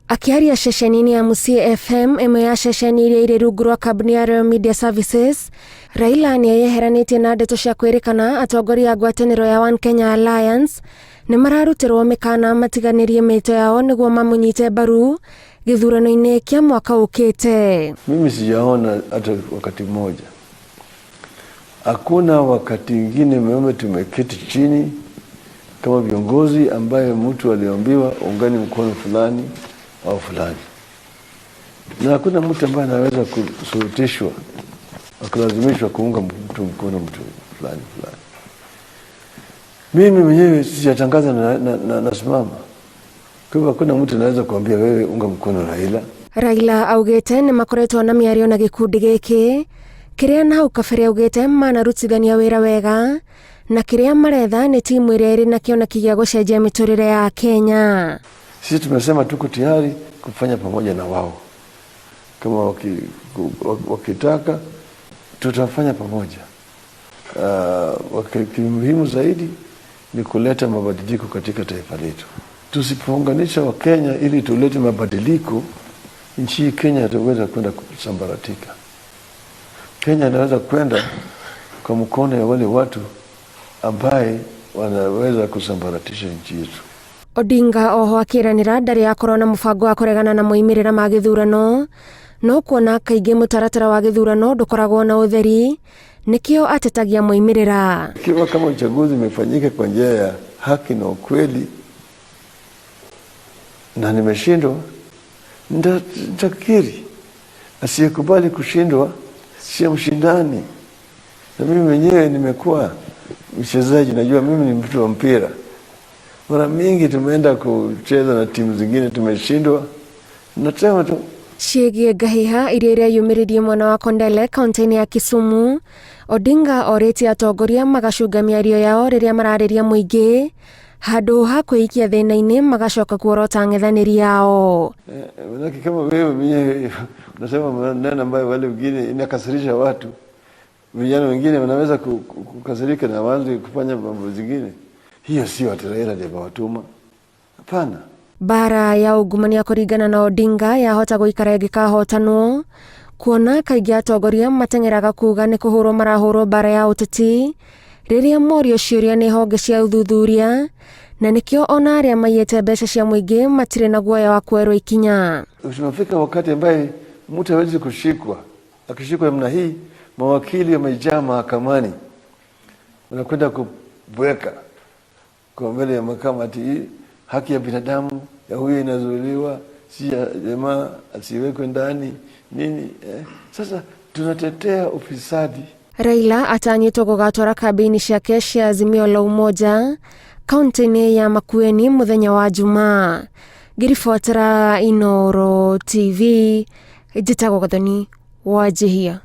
Akĩaria ceceni-inĩ ya Mũciĩ FM, ĩmwe ya ceceni iria irĩ rungu rwa kambuni ya Royal Media Services, Raila nĩ eyeheranĩtie na ndeto cia kwĩrĩkana atongoria a ngwatanĩro ya One Kenya Alliance nĩ mararutĩrwo mĩkana matiganĩrie mĩĩto yao nĩguo mamũnyite mbaru gĩthurano-inĩ kĩa mwaka ũkĩte. Mimi sijaona hata wakati mmoja, hakuna wakati ingine meme tumeketi chini kama viongozi ambaye mtu aliambiwa ungani mkono fulani au fulani, na hakuna mtu ambaye anaweza kushurutishwa akalazimishwa kuunga mtu mkono mtu fulani fulani. Mimi mwenyewe sijatangaza na, na, na, nasimama. Kwa hivyo hakuna mtu anaweza kuambia wewe unga mkono Raila. Raila augĩte nĩ makoretwo na mĩario na gĩkundi gĩkĩ kĩrĩa na hau kabere augĩte manarutithania wĩra wega na kĩrĩa maretha nĩ timu ĩrĩa ĩrĩ na kĩoneki gĩa gũcenjia mĩtũrĩre ya Kenya. Sisi tumesema tuko tayari kufanya pamoja na wao, kama wakitaka tutafanya pamoja. Muhimu zaidi ni kuleta mabadiliko katika taifa letu. Tusipounganisha Wakenya ili tulete mabadiliko, nchi hii Kenya itaweza kwenda kusambaratika. Kenya inaweza kwenda kwa mkono ya wale watu ambaye wanaweza kusambaratisha nchi yetu. Odinga oho akĩranĩra ndarĩ akorwo na mũbango wa kũregana na moimĩrĩra ma gĩthurano no kuona kaingĩ mũtaratara wa gĩthurano ndũkoragwo na ũtheri nĩkĩo atetagia moimĩrĩra. Ikiwa kama uchaguzi umefanyika kwa njia ya haki na ukweli na nimeshindwa, nitakiri. Asiyekubali kushindwa sio mshindani. Na mimi mwenyewe nimekuwa mchezaji, najua mimi ni mtu wa mpira. Mara mingi tumeenda kucheza na timu zingine tumeshindwa, nasema tu. Ciĩgiĩ ngahĩha iria ireyumĩririe mwena wa Kondele kaunti-inĩ ya Kisumu, Odinga orĩtie atongoria magacunga mĩario yao rĩrĩa mararĩria mũingĩ handũ ha kwĩikia thĩna-inĩ magacoka kuorota ang'ethanĩri ao. Manake kama wewe mwenyewe unasema maneno ambayo wale wengine inakasirisha watu, vijana wengine wanaweza kukasirika na waanze kufanya mambo zingine. Hiyo sio ati Raila ndiye amewatuma, hapana. Mbara ya ungumania kũringana na Odinga yahota gũikara ĩngĩkahotanwo kuona kaingĩ atongoria mateng'eraga kuga nĩ kũhũrwo marahũrwo mbara ya ũteti rĩrĩa morio ciũria nĩ honge cia ũthuthuria na nĩkĩo ona arĩa maiyĩte mbeca cia mũingĩ matirĩ na guoya wa kuoerwo ikinya. Tunafika wakati ambaye mtu hawezi kushikwa. Akishikwa namna hii, mawakili wamejaa mahakamani, wanakwenda kubweka kwa mbele ya mahakama ati hii haki ya binadamu ya huyu inazuiliwa, si ya jamaa asiwekwe ndani nini. Sasa tunatetea ufisadi. Raila atanyĩtwo gũgatwara kambĩini ciake cia Azimio la Umoja kaunti-inĩ ya Makueni mũthenya wa Jumaa. Ngĩribotera Inooro TV, njĩtagwo Gathoni Wanjihia.